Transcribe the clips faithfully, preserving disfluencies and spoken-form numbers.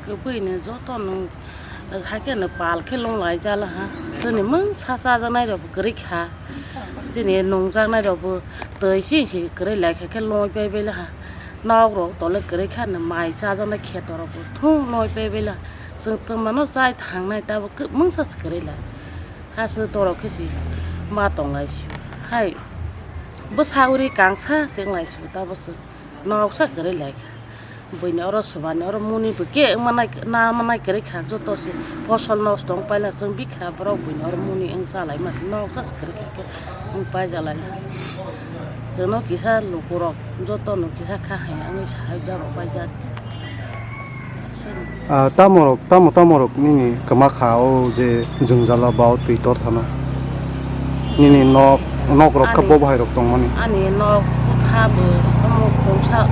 Kwbwi no joto nwng, hakhe no pal khe lung lai jala ha. Chini mungsa chajaknai rok bo kwrwi kha. Chini nungjaknai rok bo twi sing sing kwrwi lai kha khe lung pai bai la ha. Nok rok tole kwrwi kha no mai chajaknai kheto rok bo thung lung pai bai la. Chwng twma no chai thangnai tabo kwbangsa se kwrwi lai. Aswk dorok khe se ma tong lai sio. Hai bwsa uri kangsa se wng lai sio tabo chwng. Noksa kwrwi lai kha. Buini oro swbani oro muni bo khe wng manai na manai kwrwi kha joto se. Phosol nosto wng paila chwng bikha borok buini oro muni wng cha lai ma se noksa se kwrwi kha khe wng pai ja lai. Chwngno kisa lukurok jotono kisa kha hai wngwi sahai ja rok pai ja. Ah, tamo rok, tamo tamo rok nini kwma kha o je jwngjala ba o twi tor thano. Nini nok, nok rok kha Ani, bo bahai rok tong mani. Ani nok kha bo omo khungsa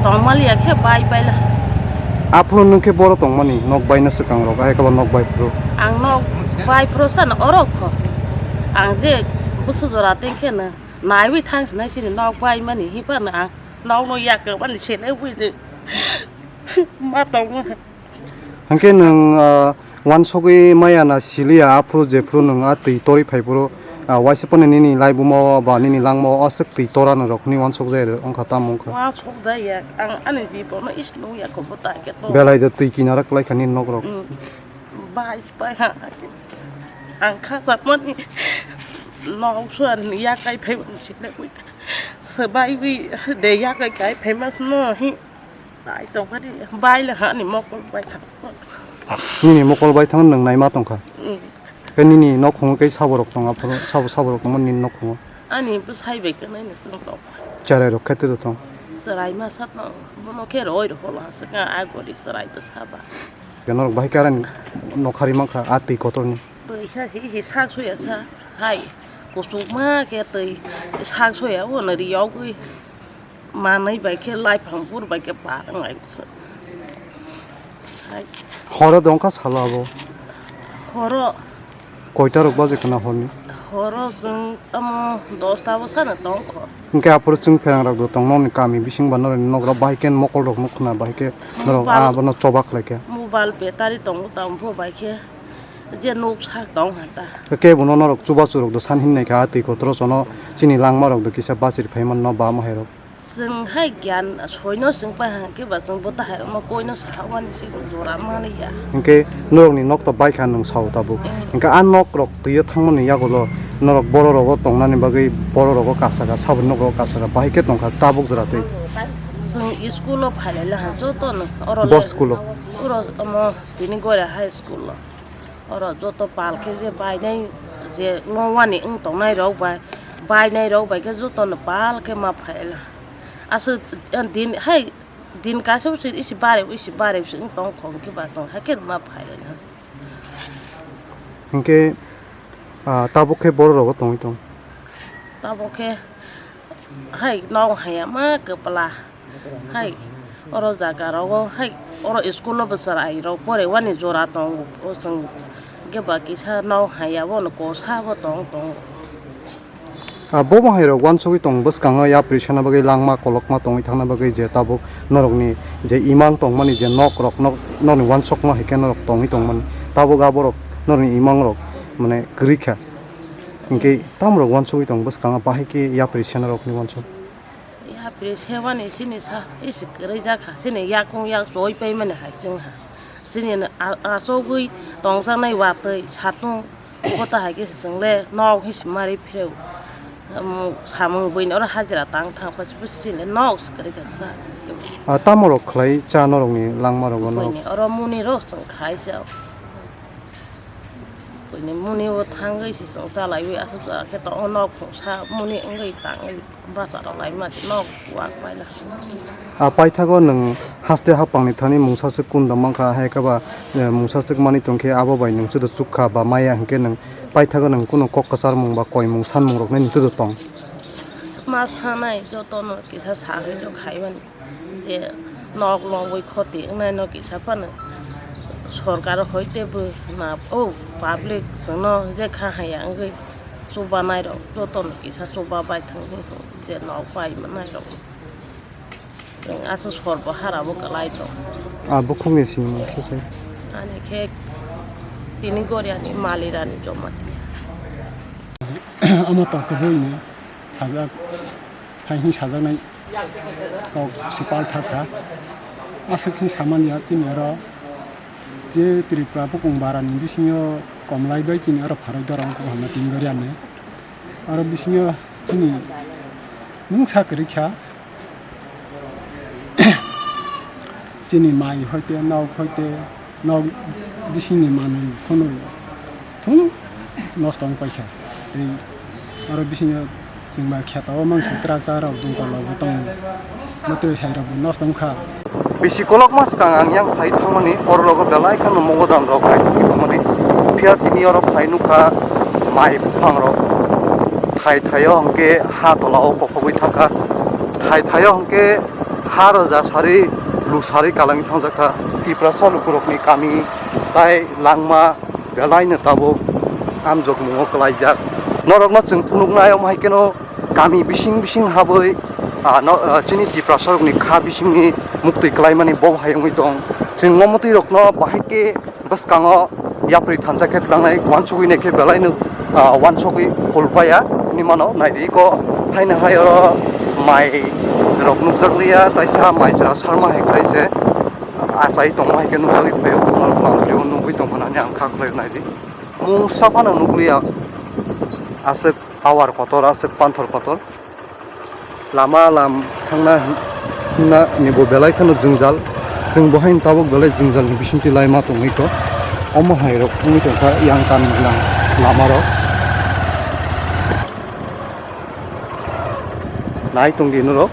tong mali ya khe bai bai la. Aphuru nwng khe boro tong mani, nok bai na swkang rok, hai khe bo nok bai phuru. Ang nok bai phuru san oro kho. Ang je busu jora teng khe no naiwi thang sinai sini nok bai mani hi pa no ang nok no yak mani sele bui de. Ma tong ma. Hwnkhe nwng, ah, wansogwi maya na siliya, aphuru jephuru nwng a twi torwi phai phuru, ah, waisa phano nini laibuma o ba nini langma o aswk twi tora nw rok hwnwi wansok jai rw wngkha tamo wngkha. Wansok jai ya, ang ani jibono is nung ya kho bo tai khe to. Belai de twi kinara kwlai kha nini nok rok. Mm. Bai bai ha. Ang kha chapmani nok so ani ya kai phai mani sile bui. Swbai wi de ya kai kai phai mas no hi. Bai tongkha di, bai le ha ni mokol bai thang. Nini mokol bai thang nwng naima tongkha. Mm. Khe nini nok khungo khe sabo rok tong aphuru, sabo, sabo rok tongma nini nok khungo. Ani bwsai bai khe nai ni chwng tong. Cherai rok khe tei tong. Cherai ma sa tong, bono khe roi rok holo ha swkang a gori cherai bwsa ba. Khe norok bahai khe arani nokhari mankha a twi kotorni. Twi sa si, si sak soya sa, hai kuchukma khe twi sak soya o no ri yogwi. Manwi bai khe laiphang bur bai khe par wng lai se. Hai. Horo de wngkha salo abo? Horo. Koita rok baje khna horni? Horo chwng tamo dosta bwsano tongkho. Hwnkhe aphuru chwng pherang rok do tong nokni kami bising ba norokni nok rok bahai khe mokol rok nuk khna bahai khe norok Mobile. Abono choba khlai khe. Mobile battery tongo tamo bai khe je nuk sak tong ha ta. Khe bono norok chubachu rok do san hin nai kha twi kotoro sono chini langma rok do kisa bachiri phai manno ba mahai rok. Chwng hai giyan soino chwng pai hang khe ba chwng bo tahai rokno koino saha wani se jora mani ya. Hinkhe norokni nok to baikha nwng sao tabuk. Mm. Hinkhe a nok rok twiyo thangmani yagulo norok borok rogo tongnani bagwi borok rogo kasaka saboni nok rogo kasaka bahai khe tongkha tabuk jora twi. Chwng school o phailai laha jotono oro Bo le school o? Oro omo tini Goira High School o. Oro joto pal khe je bainai je longwani wng tongnai rok bai, bainai rok bai khe jotono pal khe ma phaila. Aswk din hai din kaisa bwswk isi bare isi bare bwswk wng tong khong khe ba chwng hakhe ma phaila. Hinkhe, ah, tabuk khe borok rogo tongwi tong? Tabuk khe hai nok haya ma kwpla. Hai, oro jaga rogo, hai, oro school o bo chwrai rok pore wani jora tongo, o chwng khe ba kisa nok haya bo no kosa bo tong tongo. Ah, bo bo hai rok wansugwi tong bwskango yapri sana bagwi langma kolokma tongwi thangna bagwi je tabuk norokni je imang tongmani je nok rok nok, nokni wansukma hai khe norok tongwi tongmani tabuk aborok norokni imang rok mane kwrwi kha hinkhe tamo rok wansugwi tong bwskango bahai khe yapri sana rokni wansuk. Yapri sewani sini sa isi kwrwi jak kha, sini yakung yak choi paimani hai chwng ha. Sini a-, achugwi tongjaknai watwi satung kota hai khe se chwng le nok hi se mari phireo. Omo samung buini oro hajira tang thang pha se sini le nok se kwrwi kha sa. A tamo rok khlai cha norokni langma rogo norok? Buini oro muni rok chwng khai cha. Buini muni o thangwi se chwng cha laiwi aswk khe tongo nok phungsa muni wngwi tangwi. Bwsarok laima se nok wak paila. A paithago nwng haste haphangni thani mungsaswk kunda mankha, hai khe ba, eh, mungsaswk manwi tongkhe abo bai nwng chudo chukha ba maya hinkhe nwng paithago nwng kunu kok kwcharmung ba koimung sanmungrokni nwng chudo tong? Ma sanai jotono kisa sawi rok khaimani je nok longwi khoti wngnaino kisa phano sorkar hoite bo na o public chwngno je kha haya wngwi. Chubanai rok jotono kisa chuba bai thang je nok bai manai rok. Chwng aswk sor bo hara bo kwlai tong. Ah, bukhukni simi khe sai. Ani khe tini goriani mali rani joma. Omo to kwbui ni sajak, hai hwnwi sajaknai kok se pal thak kha. Aswk hwnwi samani ya chini oro je Tripura bukung bara ni bisingo komlai bai chini oro pharoi doro wngkha hwnma tini goriani. Oro bisingo chini mungsa kwrwi kha. Chini mai hoite, nok hoite, nok bisingni manwi khwnwi thung nosto wng paikha. Tei oro bisingo chwngba kheto o mangsi tractor rok dungkol rok bo tongo. Mwtwi hai rok bo nosto wngkha. Bisi kolokma swkang ang yang phai thangmani, oro rogo belai kheno mogodam rok hai thangwi tongmani. Phiya tini oro phai nukha mai buphang rok. Thai thaio hwnkhe ha tola o kophogwi thangkha. Thai thaio hwnkhe ha roja sari, lu sari kalangwi thangjak kha. Tiprasa lukurokni kami tai langma belaino tabuk amjokmungo kwlaijak. Norokno chwng phunuknai omo hai kheno kami bising bising habwi, ah, no, ah, chini Tiprasarokni kha bisingni muktwi kwlaimani bo hai wngwi tong. Chwng omo twi rokno bahai khe bwskango yapri thansa khe tlangnai, uansugwi naikhe belaino, ah, uansugwi kulpaya hinwi mano. Naidi iko haino hai oro mai rok nukjakliya, taisa mai chwra sarma hai khlai se achai tongma hai khe nukjagwi tongphio, norok tongphio nugwi tongphano hinwi ang kha khlai naidi. Mungsa phano nukliya, aswk awar kotor, aswk panthor kotor. Lama lam thangna hwnna ni bo belai kheno jwngjal. Chwng bo haino tabuk belai jwngjal ni bisingtwi laima tongwi kho. Omo hai rok wngwi tongkha yang kami lang lama rok. Nai tongdi norok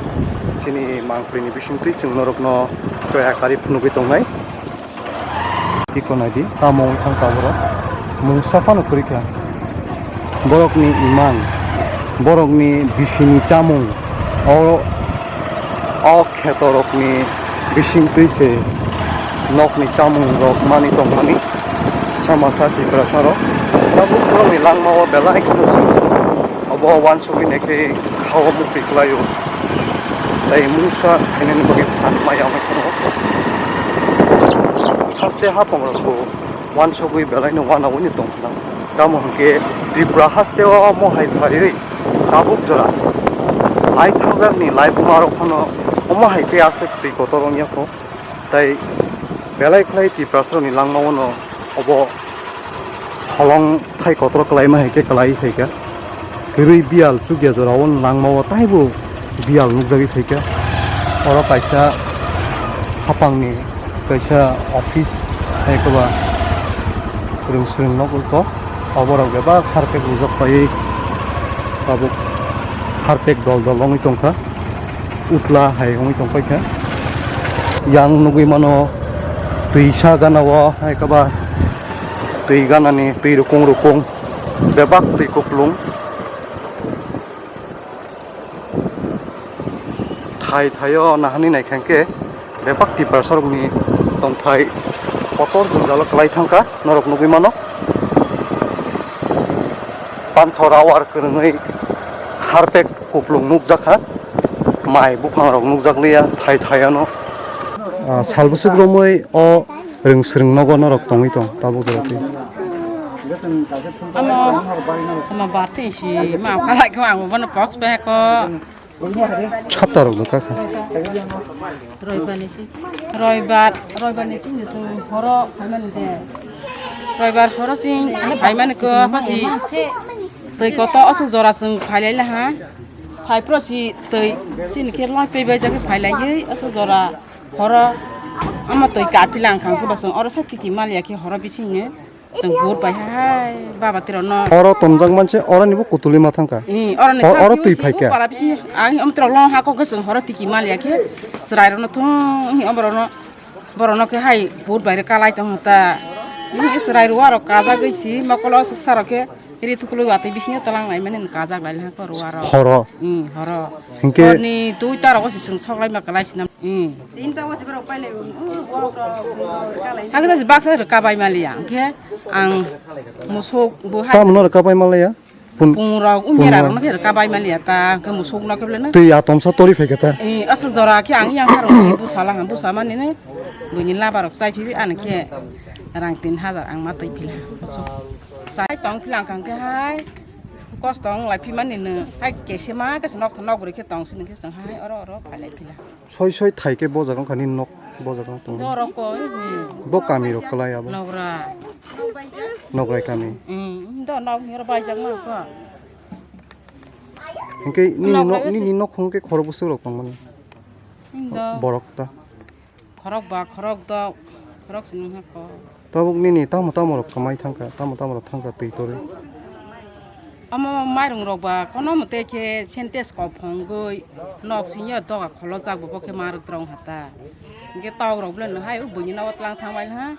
chini mangpili ni bisingtwi chwng norokno choya kari phunugwi tongnai. Iko naidi, tamo wng thang taboro. Mungsa phano kwrwi kha. Borokni imang, borokni bisini chamung, o, o khetorokni bisingtwi se nokni chamungrok mani tongmani. Samasa Tiprasarok. Tabuk borokni langmao belai kheno sumsok. Obo uansugwi naikhe khao muktwi kwlaio. Tei mungsa khainani bagwi phan maya wngwi thango. Haste haphang rokbo uansugwi belaino uanawino tongkha. Tamo hwnkhe Tripura hasteo omo hai phaiwi tabuk jora lai thangjakni lai buma rok phano omo hai khe aswk twi kotor wngya kho. Tai belai khlai Tiprasarokni langmao no obo holong thai kotor kwlaima hai khe kwlai phaikha. Kwrwi biyal chukya jorao langmao taibo biyal nukjagwi phaikha. Oro kaisa haphangni kaisa office hai koba kwrwng swrwng nok eko. Oborok bebak harpek rijak paiwi tabuk harpek dol dol wngwi tongkha. Utla hai wngwi tongpaikha. Yang nugwi mano twisa gana o hai khe ba twi ganani twi rukung rukung bebak twi kuplung. Thai thaio nahani naikha khe bebak Tiprasarokni tongthai kotor jwngjalo kwlai thangkha norok nugwi mano. Panthor awar kwrwngwi harpek kuplung nukjakha, mai buphangrok nukjakliya thai thaiano. Ah, sal bwswk romwi o rwng swrwng nogo norok tongwi tong tabuk jora twi. Omo, omo bar se isi ma khalai ko ang bono box bag ko. Chata rok do kaka. Roibar ni si. Roibar, roibar ni si ni sung horo phaimani de. Roibar horo sing phaimani ko pasi. Twi koto aswk jora sung phailai laha. Phai pro si twi sini khe loi twi bai jagwi phailai aswk jora horo. Ama twi kapi lang khang khe basung oro sa tiki mal ya khe horo bising ni. Chwng bur bai hai, baba tiro no. Oro tonjak manse, oro nibo kutuli ma thangka. Ee, oro ni o-, thang oro twi phaikha. Para bisi, ang om tiro long ha kok chwng horo tiki mal ya khe, chwrai rok no thung, ee, om rok no, borok no khe hai bur bai rok kalai tong ta. Ee, chwrai rok aro kajagwi si, mokolo suksa rok khe, ri thukulu watwi bisingo talang lai mani kajak lai ha ko aro. Horo. Ee, horo. Hinkhe hor ni twi ta rok se chwng sok lai ma kalai sinam. Ee. Tinta o se borok pailai, o, borok rok, borok rok kalai. Hakhe se baksa rok kabai maliya, hwnkhe ang musuk bo hai. Tamo no rok kabai maliya? Pun-, pung rok, pung umya rok rok no khe rok kabai maliya ta, hwnkhe musuk no khe belai no. Twi atomsa tori phaikha ta? Ee, aswk jora khe ang yang kha rok busa la, busa mani ne. Buini labarok chai phibi ani khe rang tin hajar ang ma twi phila. Chai tong phila ang khe hai kosto wng lai phimani no hai kese ma kese nok nok guri khe tong sini khe chwng hai oro oro phai lai phila. Soi soi thai khe bo jaga wngkha nini nok bo jaga wng tongo. Norok koi. Bo kami rok kwlai abo. Nogra. Nograi kami. Hmm, do nok hero bai jak ma ko. Hingke nini nok, nini nok hingke khorok bwswk rok tongmani. Indo. Borok ta. Khorok ba, khorok dok, khorok sini ha ko. Tabuk nini tamo tamo rok kamai thangkha, tamo tamo rok thangkha twi torwi. Omo mairung rok ba kono mote khe sentes kok phongwi nok siniya doga kholo jak bo khe ma rwk rong hata. Hingke tok rok bwle no hai o buini nogo tlang thang bai ha.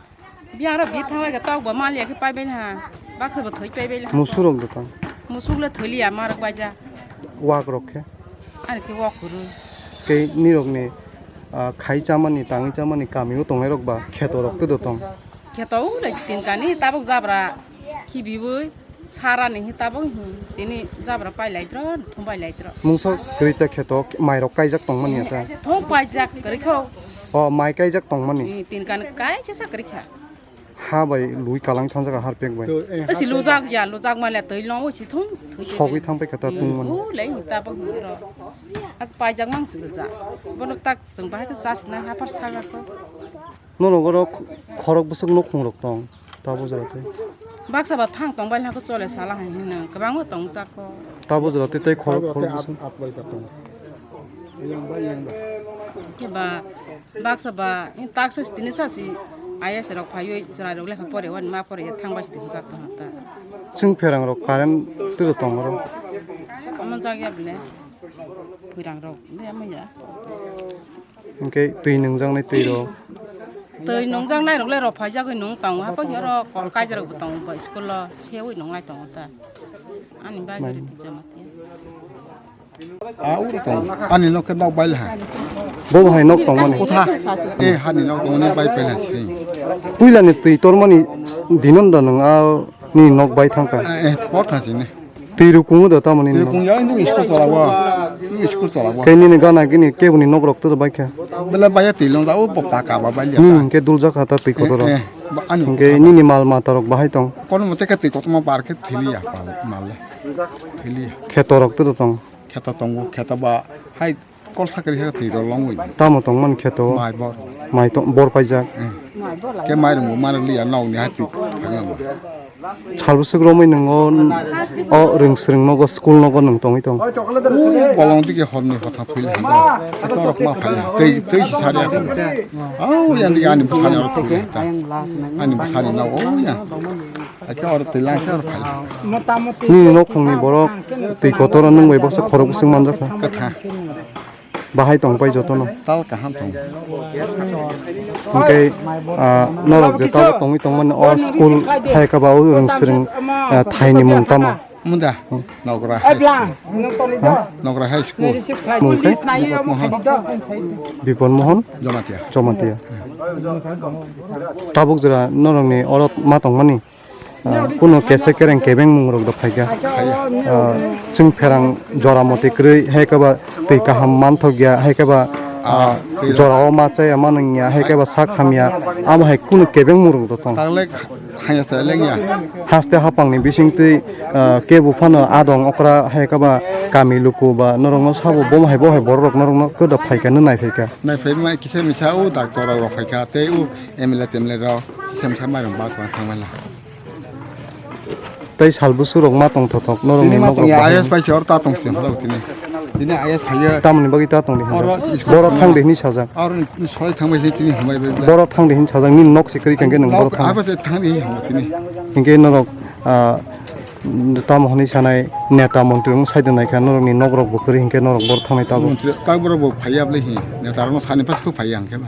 Biyang rok bi thang bai khe tok bo mal ya khe pai bai ha. Baksa bo thwi pai bai ha. Musuk rok do tang. Musuk le thwi liya ma rwk bai ja. Wak rok khe. Ani khe wak kwrwi. Tei nirokni, ah, khai chamani, tangwi chamani kamio tongnairok ba khetorok tei do tong? Kheto ulai tinkani tabuk jabra khibiwi sarani hi tabuk hi tini jabra pailai tro, thum pailai tro. Mungsa kwrwi ta kheto mairok kaijak tongmani ata? Thum paijak kwrwi kho. O, mai kaijak tongmani? Hi, tinkani kaisa sa kwrwi kha. Ha bai lui kalang thangjak harpek bai. Esi lujak ya, lujak male twi long esi thung, thwi Sogwi thang pai kha ta tungmani. Ulai ta bang ro. Ak paijak mang si ja. Bono tak chwng bahai khe chasna ha phar thaga ko. Nono oro khorok bwswk nukhung rok tong. Tabo jora tei. Baksa ba thang tong bai hako chole sala hai hino. Kwbangma tong jak ko. Tabo jora tei tei khorok khorok bwswk. Khe ba Baksa ba, taksa tini sasi I A S rok phaiwi chwrai rok lekha pore wani ma pore thang bai sidi hwnjak tong ta. Chwng pherang rok current twi rw tong oro. Omo jak ya bele. Pherang rok de omo ya. Hwnkhe twi nungjaknai twi rok. Twi nungjaknai rok le rok phaijagwi nung tongo haphang oro kol kaisa rok bo tongo ba school o sewi nunglai tongo ta. Ani bagwi rwdi jama tiya. Ah, uro tong. Ani nok khe nok bai laha. Bo hai nok tongmani. Kotha. Eh, hani nok tongmani bai pela sini. Puila ni twi tormani dinon da nang a ni nok bai thangka. Eh, eh, por tha sini. Twi rukungo da tamani. Twi rukung ya, ndu school cholabo. Ndu school cholabo. Khe nini gana gini kebuni nok rok to bai kha. Bela bai ya twi long da, o bo paka ba bai ya. Hmm, khe dul jak ha ta twi kotor. Eh, eh, ba ani. Khe nini mal mata rok bahai tong. Kono mote khe twi kotor ma bar khe thili ya pa mal. Thili. Kheto rok to tong. Kheto tongo, kheto ba hai kol sakri hai twi rw longwi. Tamo tongmani kheto? Mai bor. Mai to-, bor paijak. Eh. Khe mai rwngbo ma rwliya nokni hai twi thangma. Sal bwswk romwi nwngo o rwngswrwng nogo school nogo nwng tongwi tong? U bolong digi horni hotha thwili handa. Kheto rok ma phai twi, twi si sari akhon. Au yang digi ani bwsani oro thwili handa. Ani bwsani nogo yang. Hakhe oro twi lang khe oro phai. Nini nokhungni borok twi kotor o nwng bai baksa khorok bwswk manjak kha. Kwtha. Bahai tong pai jotono. Tal kaham tong. Hwnkhe, ah, norok je tabuk tongwi tongmani o school hai khe ba o rwngswrwng, ah, thaini mung tamo? Munda. Nogra hai. Ha? Nogra hai school. Mung khe? Bipon Mohan? Bipon Mohan? Jamatia. Jamatia. Tabuk jora norokni oro ma tongmani? Ah, kuno kesa kereng kebeng mung rok do phaikha. Ah, chwng pherang jora moti kwrwi hai khe ba twi kaham manthok ya, hai khe ba, ah, jora o ma chaya ma nung ya, hai khe ba sak hamya, amo hai kuno kebeng mung rok do tong. Tangle hanya sa leng ya. Haste hapang ni bising twi, ah, kebu phano adong okra hai khe ba kami luku ba norok no sabo bo hai bo hai borok rok norok no kwdo phaikha no nai phaikha. Nai phai mai kisa misa o doctor rok phaikha tei o M L A tem le rok kisa misa mai rok ba thang mai la. Tei sal bwswk rok ma tong thothok norok ni nok rok bahai. I A S pai se or ta tong se horo tini. Tini I A S phaiya. Tamoni bagwi ta tong di hwnjak. Oro school borok thang di hwnwi sajak. Oro ni soi thang bai tini hambai bai. Borok thang di hwnwi sajak, nini nok se kwrwi kangkhe nwng borok thang. Abo se thang di hwnwi tini. Hinkhe norok, ah, tamo hwnwi sanai neta montri wng sai de naikha norok ni nok rok bo kwrwi hinkhe norok borok thangnai tabuk. Montri tak borok bo phaiya bwlai hi neta rok no sani pas phaiya hinkhe ba.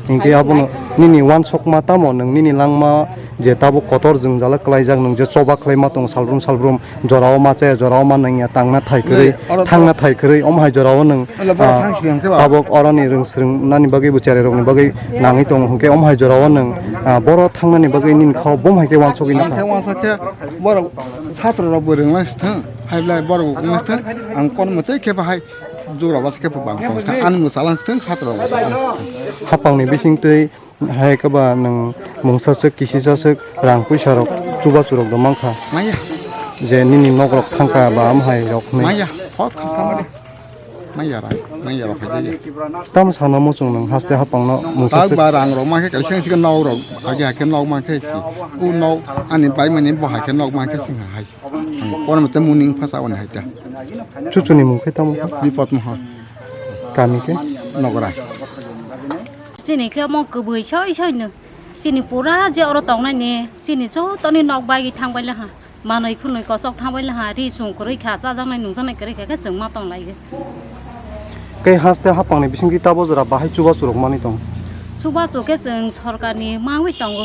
Hinkhe abono nini uansukma tamo nwng nini langma je tabuk kotor jwngjal kwlaijak nwng je choba khlaima tongo salbrum salbrum jorao ma chaya jorao ma nangya tangna thai kwrwi. Oro thangna thai kwrwi omo hai jorao nwng, olo borok ah, thang sini hwnkhe ba? Tabuk oroni rwngswrwng nani bagwi bo cherai rokni bagwi nangwi tongo hwnkhe omo hai jorao nwng, ah, boro thangnani bagwi nini kha o bomo hai khe uansugwi nangkha. Ang khe uansuk khe borok satro rok bo rwnglaisithwng haiblai borok bo wnglaisithwng ang kono mwtwi khe bahai Jora basa khe bang tong sa, ani mwsalang thung, satra basa. Hapangni bising twi hai khe ba nwng mungsa swk, kisisa swk, rang puisa rok, chubachu rok do mankha. Maya. Je nini nok rok thangkha ba am hai rok hwnwi. Maya, hok kha thamani. Maya ra, maya rok hai de. Tam sana muchung nwng haste hapangno mungsa swk. Ba rang rok mankhe kaisa sika nok rok, agi hakhe nok mankhe si. U nok ani bai mani bo hakhe nok mankhe sing hai. Kono mate muning phasa on hai ta. Chuchuni mung khe tamo? Bipod Mohon. Kami khe? Nogra. Chini khe mo kwbwi soi soi no. Chini pura je oro tongnai ni, chini jotoni nok bai thang bai laha. Manwi khunwi kosok thang bai laha, ri sung kwrwi kha, chajaknai nungjaknai kwrwi kha khe chwng ma tong lai. Kei haste hapangni bisingtwi tabo jora bahai chubachu rok manwi tong. Chubachu khe chwng sorkarni mangwi tongo.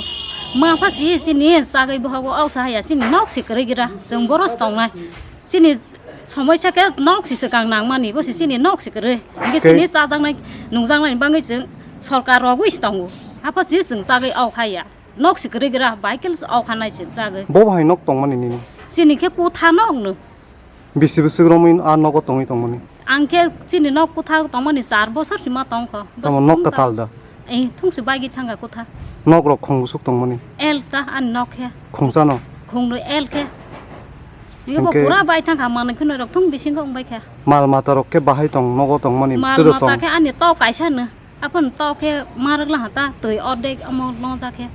Ma pha si chini chagwi bohogo ausa haya chini nok si kwrwi gira. Chwng boros tongnai. Chini somoisa khe nok si swkang nangmani, bo si chini nok si kwrwi. Hingke chini chajaknai nungjaknai bangwi chwng sorkar rogwi si tongo. Apha si chwng chagwi au haya. Nok si kwrwi gira, bai khe au khanai chwng chagwi. Bo bahai nok tongmani nini? Chini khe kutha nok no. Bisi bwswk romwi a nogo tongwi tongmani? Ang khe chini nok kutha tongmani char bosor sima tongkho. Tamo nok kwtal da? Eh, thungsi baigi thangkha kutha. Nok rok khong bwswk tongmani? El ta ani nok khe. Khongsa no? Khongno el khe. Ibo pura bai thangkha, manwi khwnwi rok thung bisingo wng bai kha. Mal mata rok khe bahai tong, nogo tongmani? Mal mata khe ani tok kaisa no. Aphano tok khe ma rwk laha ta, twi ordek omo nokjak khe.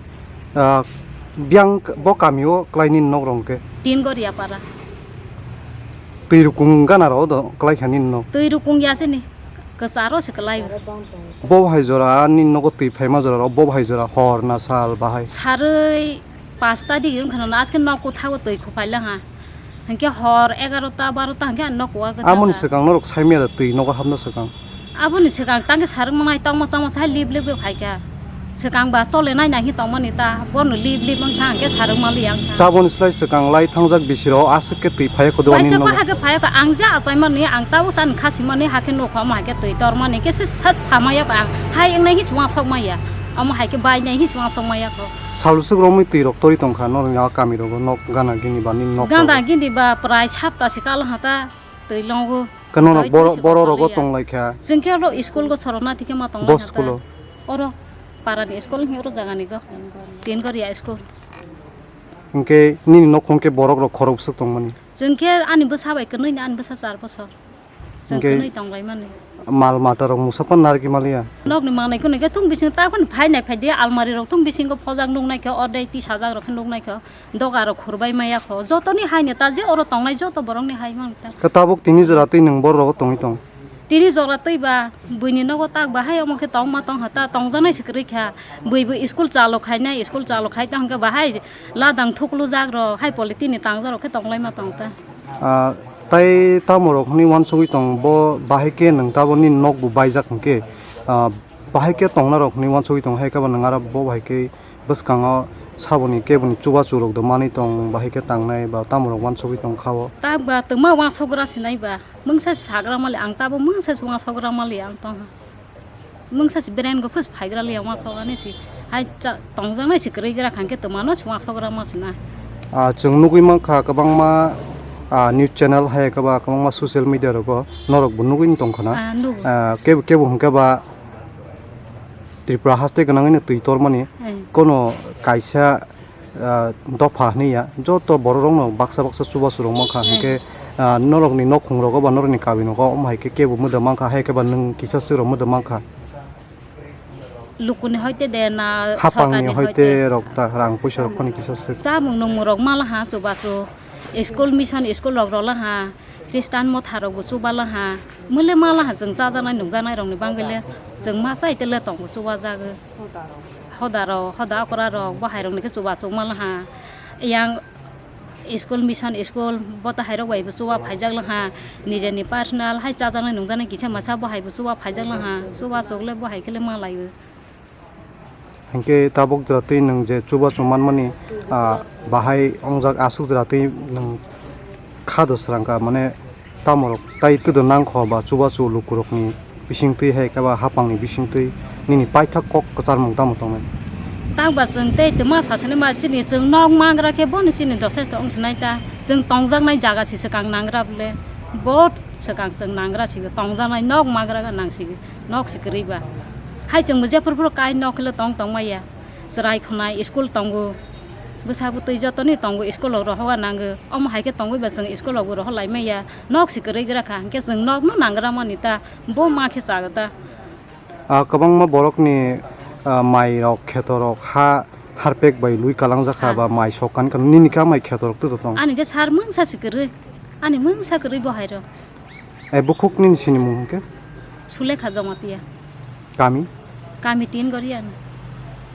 Ah, biyang bo kamio kwlai nini nok rok khe? Tin Goria para. Twi rukung gana rok do kwlai kha nini nok? Twi rukung ya sini, kwcharo se kwlai. Bo hai jora nini nogo twi phaima jora rok, bo hai jora hor na sal bahai? Sarwi pasta dige wngkha na, aske nok kuthago twi khuphai laha. Hinkhe hor egarota barota hinkhe ang nok uago. Amoni swkang norok saimaya da twi nogo hapna swkang? Aboni swkang tangkhe sarwk manai tongma chongma sai lip lip khe phaikha. Swkang ba chole nai nai khe tongmani ta, bono lip lip wngkha hinkhe sarwk maliya wngkha. Taboni slai swkang lai thangjak bisiro aswk khe twi phaiya kho do. Waisa bahai khe phaiya kho, ang je achaimani ang tabuk san khasimani hakhe nukho omo hai khe twi tormani khe se sa samaya kho ang hai wngnai khe se uansuk maya. Omo hai khe bainai khe se uansuk maya kho. Salbwswk romwi twi rok tori tongkha norokni a kami rogo nok gana gini ba nini nok rogo? Gana gini ba prai sapta se kal hata twi longo. Khe norok boro rogo tong lai kha? Chwng khe oro school go sorona thikhe ma tong lai kha ta. Bo school o? Oro parani school hinkhe oro jagani go. Tin Goria school. Hinkhe nini nokhong khe borok rok khorok bwswk tongmani? Chwng khe ani bwsa bai kwnwi ni, ani bwsa char bosor. Chwng kwnwi tonglaimani. Mal mata rok musa pan narwkhe maliya? Nokni manwi khwnwi khe thung bisingo ta phano phainai phai di, almari rok thung bisingo phojak nuknai khe, ordek tisajak rok khe nuknai khe, doga rok khurbai maya kho. Jotoni hai neta je oro tongnai joto borokni hai mang ta. Khe tabuk tini jora twi nwng borok rogo tongwi tong? Tini jora twi ba buini nogo tak bahai omo khe tongma tong ha ta, tongjaknai se kwrwi kha. Bui bo school chalo khainai, school chalo khai ta hwnkhe bahai ladang thuklujak rok, hai polythene ni tangjak rok khe tonglaima tong ta. Ah, tai tamo rok hwnwi uansugwi tong, bo bahai khe nwng taboni nok bo baijak hwnkhe, ah, bahai khe tongna rok hwnwi uansugwi tong, hai khe bo nwng aro bo bahai khe bwskango saboni keboni chubachu rok do manwi tong, bahai khe tangnai ba tamo rok uansugwi tong kha o. Tak ba twma uansugra sinai ba, mungsa sagra mali ang tabo mungsa uansugra mali ang tong. Mungsa si bereng go phus phaigra liya uansuk ani si. Hai cha-, tongjaknai si kwrwi gra khan khe twmano si uansuk rama si na. Ah, chwng nugwi mankha kwbangma, ah, news channel hai khe ba kwbangma social media rogo norok bo nugwi tongkha na. Ah, nugo. Ah, kebo, kebo hwnkhe ba Tripura haste gwnangwi no twi tormani. Eh. Kono kaisa ah, dopha hwnwi ya, joto bororokno baksa baksa chubachu rok mankha, eh, hinkhe, ah, norokni nokhungrogo ba norokni kabinogo omo hai khe kebo mwdwk mankha, hai khe ba nwng kisa swk rok mwdwk mankha. Lukuni hoite de na hapangni sorkarni hoite hoite rok ta rang puisa rok phano kisa swk. Chamung nungmung rok malaha chubachu, school mission school rok rolaha. Khristan motha rok bo chuba laha, mole ma laha chwng chajaknai nukjaknai rokni bagwi le chwng ma chai tele tongo chuba jagwi. Hoda rok, hoda okra rok bo hai rokni khe chuba chukma laha. Yang school, mission school bo ta hai rok bai bo chuba phaijak laha. Nijeni personal hai chajaknai nukjaknai kisa masa bo hai bo chuba phaijak laha. Chuba chukle bo hai khe le ma laio. Hinkhe tabuk jora twi nwng je chubachu manmani, ah, bahai wngjak aswk jora twi nwng kha do srangkha, mane tamorok tai twi do nangkho ba chubachu lukurokni bisingtwi hai khe ba hapangni bisingtwi nini paithak kok kwcharmung tamo tongnai? Tak ba chwng tei twma sasani ma chini chwng nok mangra khe bono chini jothesto wng sinai ta, chwng tongjaknai jaga se swkang nangra bole. Bo swkang chwng nangra sigo, tongjaknai nok magra ga nang sigo, nok si kwrwi ba. Hai chwngbo jephru phru kai nok le tong tong maya. Chwrai khwnai school tongo. Bwsa bwtwi jotoni tongo, school rok rohoga nango. Omo hai khe tongwi ba chwng school rokbo rohor lai maya. Nok si kwrwi gra kha, hinkhe chwng nok no nangra mani ta. Bo ma khe chago ta. Ah, kwbangma borokni, ah, mairok, khetorok, ha harpek bai lui kalangjak kha. Ah. Ba mai sok kan kan. Nini kha mai khetorok twi tong? Ani khe sar mungsa si kwrwi. Ani mungsa kwrwi bo hai rok. Eh, bukhuk nini sini mung hwnkhe? Sulekha Jamatia. Kami? Kami Tin Gorian.